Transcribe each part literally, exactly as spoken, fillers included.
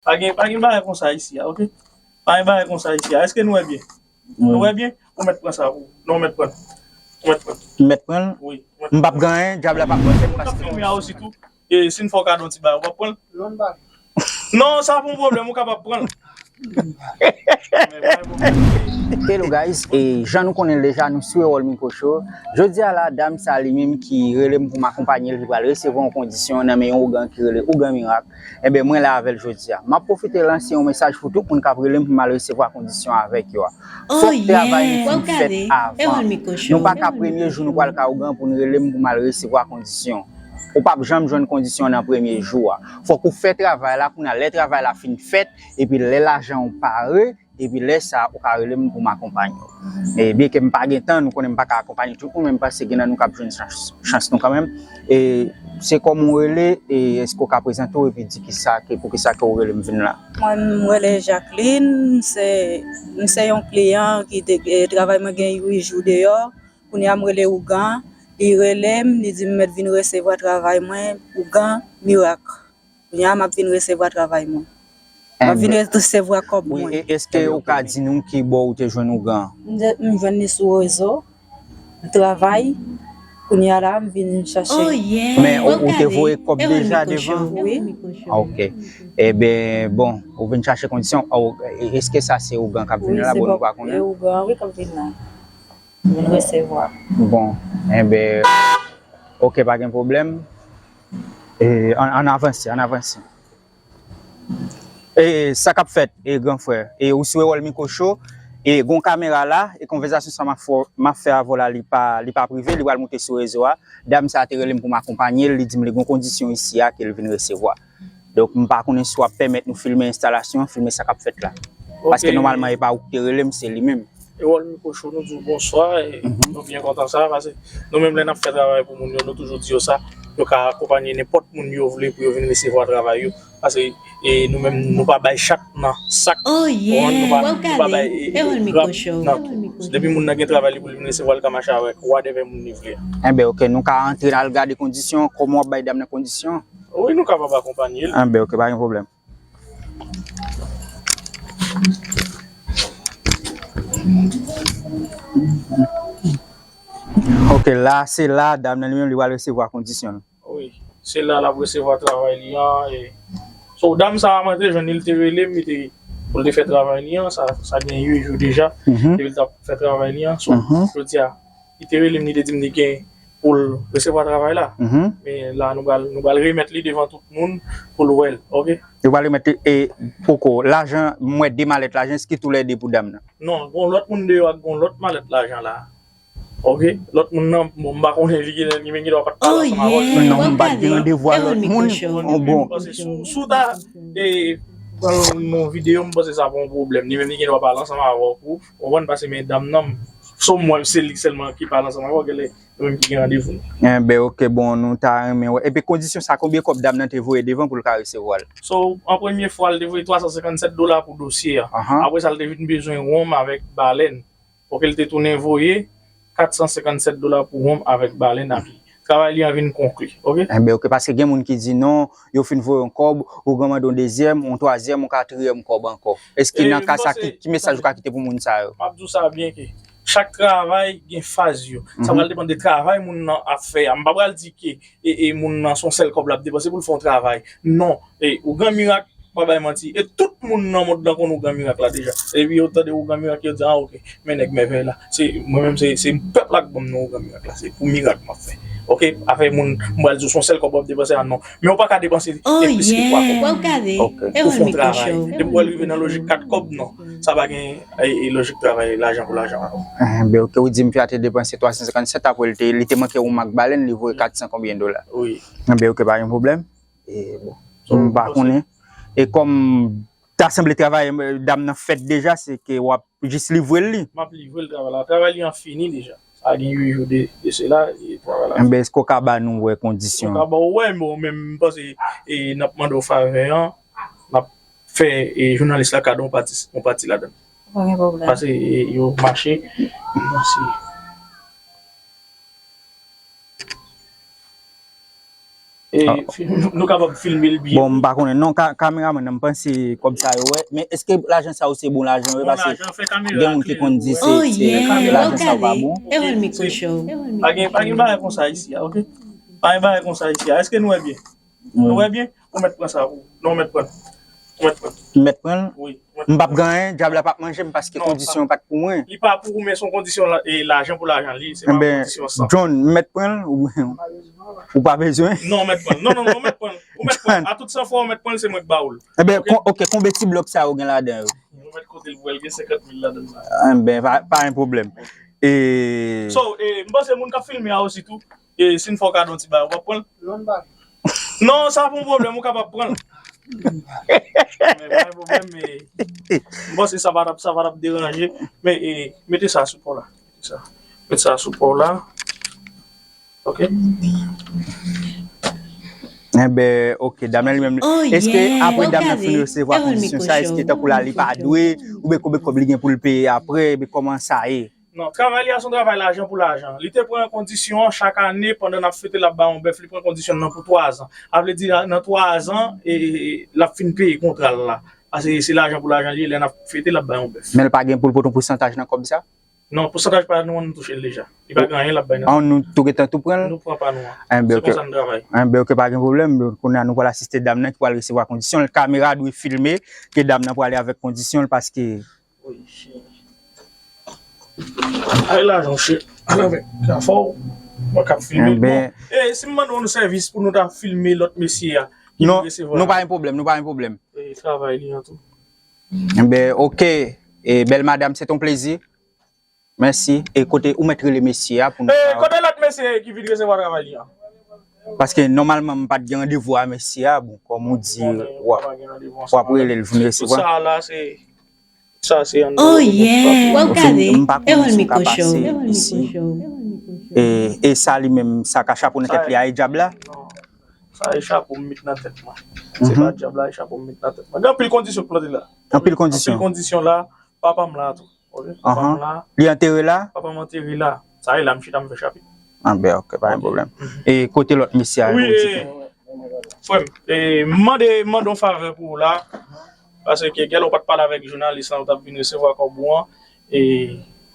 Pa gen, pa gen bagay konsa isi a, oke? Pa gen bagay konsa isi a. Èske nou wè byen? Nou wè byen? Ou mèt pran sa pou. Non, ou mèt pran. Ou mèt pran. M mèt pran l? Wi. M p ap gen anyen, dyab la p ap pran l. Se moun k ap filme a osi tou. E si n fè w kado yon ti bagay, ou p ap pran l? Non, sa pa yon pwoblèm, ou kapab pran l. Hello guys, e jan nou konnen l deja, nou sou Erol Micro Show. Jodi a la, dam sa li menm ki rele m pou m akonpanye l, li pral resevwa yon kondisyon nan men yon ougan ki rele Ougan Mirak. Enben, mwen la avè l jodi a. M ap pwofite lanse yon mesaj pou tout moun k ap rele m pou m al resevwa kondisyon avèk yo a. Fòk travay nou fin fèt avan. Nou pa ka premye jou nou pral ka ougan pou n rele m pou m al resevwa kondisyon. Ou p ap janm jwenn kondisyon nan premye jou a. Fòk ou fè travay la, kounye a lè travay la fin fèt, epi lè lajan w pare, epi lè sa a ou ka rele m pou m akonpanye w. E byenke m pa gen tan, nou konnen m pa ka akonpanye tout moun, men m panse gen nan nou k ap jwenn chans, chans nou kanmenm. E se kòman w rele, e èske w ka prezante w epi di kisa ke, poukisa ke w rele m vin la? Mwen, m rele Jacqueline, m se, m se yon kliyan ki te, e, travay mwen gen uit jou deyò. Kounye a m rele ougan, li rele m, li di m mèt vin resevwa travay mwen, ougan, mirak. Kounye a m ap vin resevwa travay mwen. M ap vin resevwa kòb mwen. Wi, e èske ou ka di nou ki bò ou te jwenn ougan? M je-, m jwenn li sou rezo, m travay, kounye a la m vin chache. Men ou, ou te voye kòb deja devan? Wi. Ah, ok. Eben, bon, ou vin chache kondisyon. Ah, e, èske sa se ougan k ap vin la? Bon, nou pa konnen. Wi, se ougan, wi, k ap vin la. Vin resevwa. Bon, enben, ok, pa gen pwoblèm. E, ann, ann avanse, ann avanse. E, sa k ap fèt, e, gran frè? E, ou sou Erol Micro Show, e, gon kamera la, e, konvèsasyon sa m ap fè, m ap fè avè w la, li pa, li pa prive, li pral moute sou rezo a. Dam sa te rele m pou m akonpanye l, li di m li gon kondisyon isi a ke l vin resevwa. Donk, m pa konnen si w ap pèmèt nou filme enstalasyon an, filme sa k ap fèt la. Paske nòmalman, e pa ou ki te rele m, se li menm. Erol Micro Show, nou di w bonswa, e nou byen kontan sa, paske nou menm lè n ap fè travay pou moun yo, nou toujou di yo sa, yo ka akonpanye nenpòt moun yo vle pou yo vin resevwa travay yo, paske, e, nou menm, nou pa bay chat nan sak, nou pa, nou pa bay, e, e, rap nan tou. Depi moun nan gen travay li pou l vin resevwa, l ka mache avèk whatever moun li vle a. Enben, ok, nou ka antre al gade kondisyon, kòman w ap bay dam nan kondisyon? Wi, nou kapab akonpanye l. Enben, ok, pa gen pwoblèm. Ok, la, se la, dam nan li menm, li pral resevwa kondisyon l. Wi, se la l ap resevwa travay li an. E, so, dam sa a, mwen te jwenn li, li te rele m, li te, pou l te fè travay li an, sa, sa gen uit jou deja, depi l t ap fè travay li an. So, jodi a, li te rele m, li te di m li gen pou l resevwa travay la. Men la, nou pral, nou pral remèt li devan tout moun pou l wè l, ok? Yo pral remèt li, e, poko, lajan, m wè de malèt lajan, èske toulède pou dam nan? Non, gon lòt moun deyò ak gon lòt malèt lajan la. Ok? Lòt moun nan, bon, m pa konnen li gen, li menm gen dwa pa t pale ansanm avè w. Non, m pa t gen randevou a lòt moun. Bon. M panse si w, si w ta, e, pral nan videyo, m panse sa pa yon pwoblèm. Li menm li gen dwa pale ansanm avè w pou, w konprann, paske men dam nan, so m wè se li sèlman ki pale ansanm avè w, genlè nou menm ki gen randevou nou. Enben, ok, bon, nou ta renmen wè. Epi kondisyon sa, konbyen kòb dam nan te voye devan pou l ka resevwa l? So, an premye fwa, l te voye twa san senkannsèt dola pou dosye a. Apre sa, l te vin bezwen wonm avèk balèn. Ok, l te tounen voye kat san senkannsèt dola pou wonm avèk balèn a pye. Travay li an vin konkli, ok? Enben, ok, paske gen moun ki di non, yo fin voye yon kòb, ou gen mande yon dezyèm, yon twazyèm, yon katriyèm kòb ankò. Èske nan ka sa, ki, ki mesaj ou ka kite pou moun sa yo? M ap di w sa byen ke chak travay gen faz yo. Sa pral depann de travay moun nan ap fè a. M pa pral di ke e, e moun nan se yon sèl kòb l ap depanse pou l fè yon travay. Non, e, ougan mirak, pa bay manti. E tout moun nan mond lan konn ougan mirak la deja. Epi yo tande ougan mirak, yo di, ah, ok, men nèg mèvèy la. Se, mwen menm, se, se pèp la k ban m non ougan mirak la. Se pou mirak m ap fè. Ok, afè moun, m pral di w se yon sèl kòb w ap depanse a, non. Men w pa ka depanse e plis ke twa kòb. Ok. Pou fè yon travay. Depi w rive nan lojik kat kòb, non. Sa pa gen, e, e lojik travay lajan pou lajan ankò. Enben, ok, ou di m Pya te depanse twa san senkannsèt, apre li te, li te manke wonm ak balèn, li voye kat san konbyen dola. Wi. Enben, ok, pa gen pwoblèm. E, bon, m pa konnen. E kòm ta sanble travay, e, dam nan fèt deja, se ke w ap jis livre l li. M ap livre l travay la. Travay li an fini deja. Sa gen uit jou de, de sela, e travay la. Enben, èske w ka ba nou wè kondisyon? M ka ba w wè, bon, men m panse, e, n ap mande w favè an, n ap fè, e, jounalis la kado yon pati, yon pati ladan. Pa gen pwoblèm. Pase, e, yo mache. Mèsi. E, fi- nou kapab filme l byen. Bon, m pa konnen. Non, ka- kameramann nan, m panse kòb sa yo, wè. Men èske lajan sa yo se bon lajan yo? Bon, paske lajan fè kamera gen moun ki konn di se Oh, se yeah. Lajan sa yo pa bon. E wè l mikwo cho. Pa gen, pa gen bagay konsa isi a, oke? Pa gen bagay konsa isi a. Èske nou wè byen? Nou wè byen? Ou mèt pran sa pou. Non, ou mèt pran. Ou mèt pran. M mèt pran l? Wi. M p ap gen anyen, dyab la p ap manje m paske kondisyon yo pa t pou mwen. Li pa pou ou, men se yon kondisyon la- e lajan pou lajan li, se pa yon kondisyon san. John, m mèt pran l ou, ou pa bezwen? Non, ou mèt pran l. Non, non, non, ou mèt pran l. Ou mèt pran l. A tout san fwa, ou mèt pran l, se mwen k ba ou l. Enben, oke, konbyen ti blòk sa yo gen ladan yo? Ou mèt kote l pou wè l gen senkant mil ladan l la. Enben, pa, pa gen pwoblèm. E So, e, m panse moun k ap filme a osi tou, e, si n fè w kado yon ti bagay, ou p ap pran l? Non, sa pa yon pwoblèm, ou kapab pran l. Men pa yon pwoblèm, men m panse sa pa t ap, sa pa t ap deranje. Men, e, mete sa sou pò la. Mete sa. Mete sa sou pò la. Oke? Enben, oke, dam nan li menm. Èske apre dam nan fin resevwa kondisyon sa, èske tankou la li pa dwe, oubyen konbyen kòb li gen pou l peye apre, ebyen kòman sa ye? Non, travay li a se yon travay lajan pou lajan. Li te pran kondisyon an chak ane, pandan n ap fete, l ap bay yon bèf, li pran kondisyon nan pou twazan. A vle di, nan twazan, e, e, e, l ap fin peye kontra l la. Paske se lajan pou lajan li ye, lè n ap fete, l ap bay yon bèf. Men l pa gen pou l pote yon pousantaj nan kòb sa? Non, pousantaj pa nou an, nou touche l deja. Li pa gen anyen l ap bay nan. An, nou tou gentan tou pran l? Nou pran pa nou an. Enben, oke. Se konsa n travay. Enben, oke, pa gen pwoblèm. Kounye a, nou pral asiste dam nan ki pral resevwa kondisyon l. Kamera dwe filme ke dam nan prale avèk kondisyon l paske Ay, lajan, monchè. Al avèk afè w. Mwen k ap filme. Bon, e si m mande w yon sèvis pou nou ta filme lòt mesye a ki vin resevwa? Non, nou pa gen pwoblèm, nou pa gen pwoblèm. E travay li an tou. Enben, oke. E bèl madam, se ton plezi. Mèsi. E kote ou mèt rele mesye a pou nou... E kote lòt mesye ki vin resevwa travay li an? Paske nòmalman m pa t gen randevou a mesye a, bon, kòm ou di, w ap, w ap rele l vin resevwa. Tout sa la, se, sa se anndan. Oh yeah! Ou gade, m pa konnen si w ka pase isi. E, e sa li menm, sa ka chapo nan tèt li a, e dyab la? Non. Sa e chapo m met nan tèt mwen. Se pa dyab la, e chapo m met nan tèt mwen. Gen anpil kondisyon k plante la. Anpil kondisyon. Anpil kondisyon la, papa m la tou. Ok, papa m la. Li antere la? Papa m antere la. Sa e la, m chita, m fè chape. Anben, ok, pa gen pwoblèm. E kote lòt mesye a? Wi, frè m, e, m mande, m mande yon favè pou ou la. Paske, gèlè, ou pa t pale avèk jounalis lan, ou t ap vin resevwa kòb ou an. E,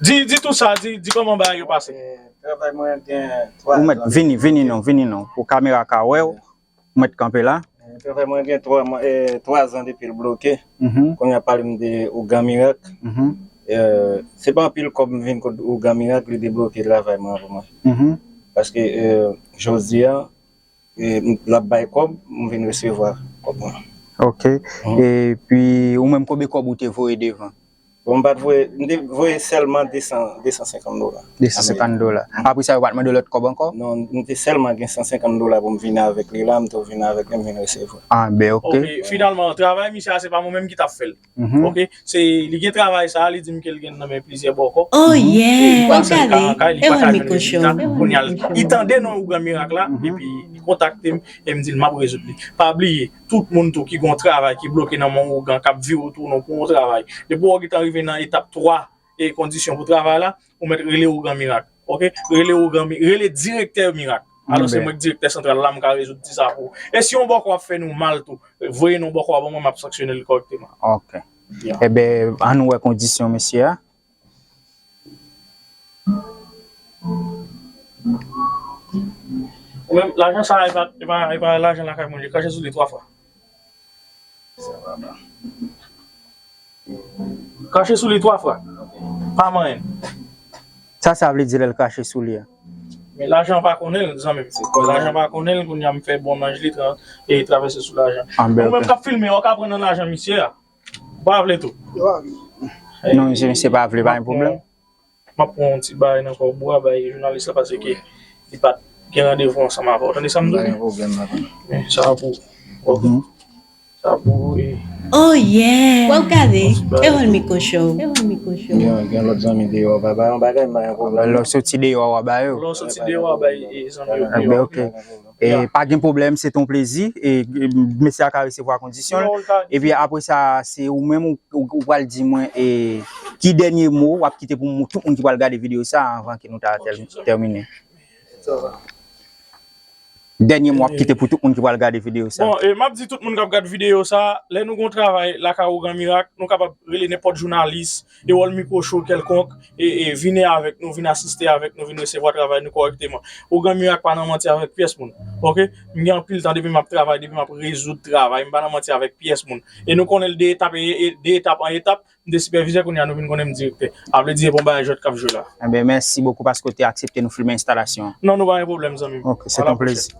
di, di tout sa, di, di kòman bagay yo pase. E, travay mwen gen twa zan. Ou mèt vini, vini non, vini non. Pou kamera ka wè w. Ou mèt kanpe la. E, travay mwen gen twa mwa, e, twa zan depi l bloke. Kounye a pale m de Ougan Mirak. E, se pa anpil kòb m vin kot Ougan Mirak, li debloke travay mwen pou mwen. Paske, e, jodi a, e, m, l ap bay kòb, m vin resevwa kòb mwen. Ok. Epi, ou menm konbyen kòb ou te voye devan? Bon, m pa t voye, m te voye sèlman de san, de san senkant dola. De san senkant dola. Apre sa, yo pa t mande w lòt kòb ankò? Non, m te sèlman gen san senkant dola pou m vini avèk li la, m tou vini avèk li, m vin resevwa. Anben, ok. Ok, finalman, travay misye a, se pa mwen menm ki t ap fè l. Ok, se, li gen travay sa, li di m ke l gen nan men plizyè bòkò. Oh yeah! Li pa fè l ka an kay, li pa ka jwenn rezilta. Kounye a, li tande non Ougan Mirak la, epi li kontakte m, e m di l m ap rezoud li. Pa bliye, tout moun tou ki gen yon travay ki bloke nan men Ougan, k ap vire w tounen w pou yon travay. Depi w gentan rive nan etap twa, e kondisyon pou travay la, ou mèt rele Ougan Mirak. Ok? Rele Ougan Mi-, rele direktè Mirak. Alò, se mwen k direktè santral la, m ka rezoud ti sa pou ou. E si yon bòkò ap fè nou mal tou, voye non bòkò a ban mwen, m ap sanksyone l kòrèkteman. Ok. Ebyen, ann wè kondisyon mesye a. Ou menm, lajan sa a, e pa, e pa, e pa lajan lakay mwen, li krache sou li twa fwa. Krache sou li twa fwa. Pa manyen. Sa sa vle di lè l krache sou li a? Men lajan pa konnen l, zanmi m. Lajan pa konnen l, kounye a m fè bon nanj li tra-, e travèse sou lajan. Ou menm k ap filme a, ou ka pran nan lajan misye a. Ou pa vle tou. Non, misye, misye pa vle, pa gen pwoblèm. M ap pran yon ti bagay nan kòb ou a, bay jounalis la, paske li pa t gen randevou ansanm avè w. Tande sa m di w? Pa gen pwoblèm, papa. Men sa a pou ou. Ok. Sa a pou ou, e. Oh yeah! Wè w gade, e wè l mikwo cho. Gen, gen lòt zanmi deyò, pa, pa yon bagay, pa gen pwoblèm. Lè w soti deyò, w a ba yo. Lè w soti deyò, w a bay, e, zanmi yo. Ebyen, ok. E pa gen pwoblèm, se ton plezi. E, e, mesye a ka resevwa kondisyon l. Epi apre sa, se ou menm ou, ou, ou pral di mwen, e, ki dènye mo w ap kite pou mou-, tout moun ki pral gade videyo sa a anvan ke nou ta tèl-, tèmine. Dènye mo w ap kite pou tout moun ki pral gade videyo sa. Bon, e m ap di tout moun k ap gade videyo sa, lè nou gon travay lakay Ougan Mirak, nou kapab rele nenpòt jounalis, Erol Micro Show kèlkonk, e, e vini avèk nou, vin asiste avèk nou, vin resevwa travay nou kòrèkteman. Ougan Mirak pa nan manti avèk pyès moun. Ok? M gen anpil tan depi m ap travay, depi m ap rezoud travay, m pa nan manti avèk pyès moun. E nou konnen l de etap, e, e, de etap an etap, m te sipèvizè, kounye a nou vin konnen m direktè. A vle di e bon bagay jwèt k ap jwe la. Ebyen, mèsi bokou paske w te aksepte nou filme enstalasyon an. Non, nou pa gen pwoblèm, zanmi m. Ok, se te yon plezi.